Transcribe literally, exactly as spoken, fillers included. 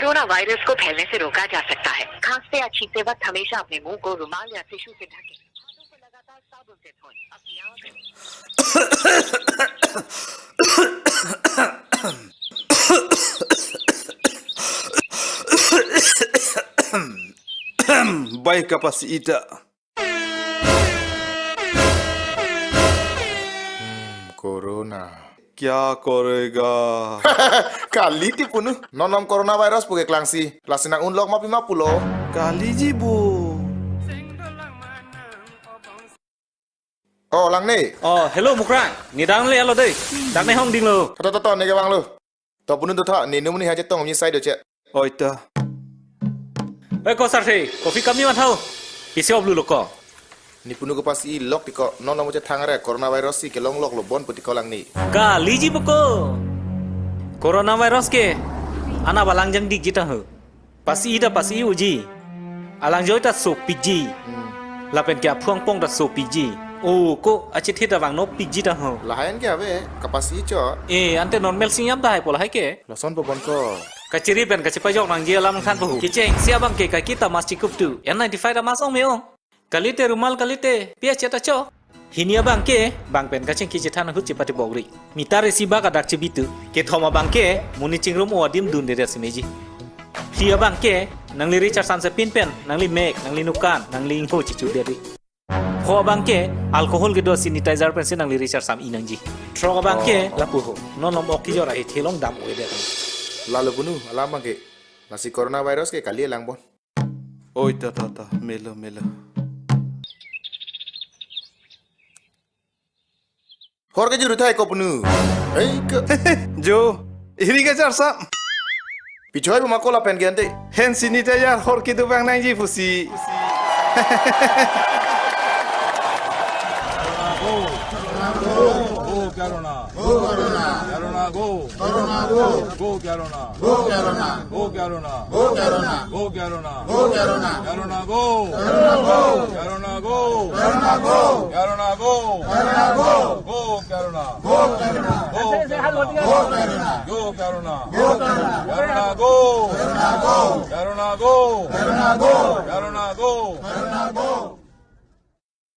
Corona virus को फैलने से रोका जा सकता है। खांसते या छींकते वक्त हमेशा अपने मुंह को रुमाल या टिश्यू से ढकें। हाथों को लगातार साबुन से धोएं। अपनी आंखें Bai kapasi-i ta. Hmm, corona. Kya karega? Kali ti punu. Nonnom coronavirus puke klangsi. Lasi nang unlok ma pima pulo. Kaliji bo. Oh, langne. Oh, hello Mukrang. Nidang le alo dei. Dak ne hong dinglo. To to to, ne ke bang lo. To punu to tha, ne numuni haje tong mi sai do che. Oi ta. Oi ko sar he, kopi kami wan hau. Pisi oblu lo ko. Ne punu kapasi-i lok ti ko, non lo mo che thang re coronavirus si kelong lok lo bon puti ko langne. Kaliji bo ko. Coronavirus ke ana balang jang dik ji ta ho. Pasi-i ta pasi-i uji. Alang joi ta sopikji. Lapen ke aphuang pong ta sopikji. O ko achethe ta vangno pikji ta ho. Lahayan ke ave, kapasi-i cho. Eh, ante normal singyam ta hai pola hai ke. Lason po bon ko. Kachiri pen kachipajok nangji alam than po. Kecheng sia bang ke kakita mas chikup tu. N ninety-five ta mas ong me ong. Kalite rumal kalite, pia cheta cho. Hini abang ke, bang pen kachingki chethan ahut chepati bogri. Mita resi bak adak chebitu. Kethom abang ke, monit chingrum o adim dunde si meji. Phli abang ke, nangli recharge sam se pin pen, nangli mek, nangli nukan, nangli ingho chichu deri. Pho abang ke, alcohol kedo sanitizer pen si nangli recharge sam-i nangji. Throk abang ke, lapu ho, non lom ok kijor ahi thelong dam o eder. Lalo punu, alam abang ke, lasi coronavirus ke kali alang bon. Oi ta ta ta, melo melo. Hor ke juru thai ko punu. Hei ke. Jo, iri ke char sam. Pichoi puma ko lapen ke ante. Hen sini ta yar hor ke dubang nangji pusi. Go, go, go, Corona. Go, Corona. Corona, go. Corona, go. Go, Corona. Go, Corona. Go, Corona. Go, Corona. Go, Corona. Corona, go. Corona, go. Corona, go. Corona, go. Corona, go. Corona, go. Go, Corona. Go, Corona. Go, Corona. Go, Corona. Go, Corona. Corona, go. Corona, go. Corona, go. Corona, go. Corona, go. Corona, go.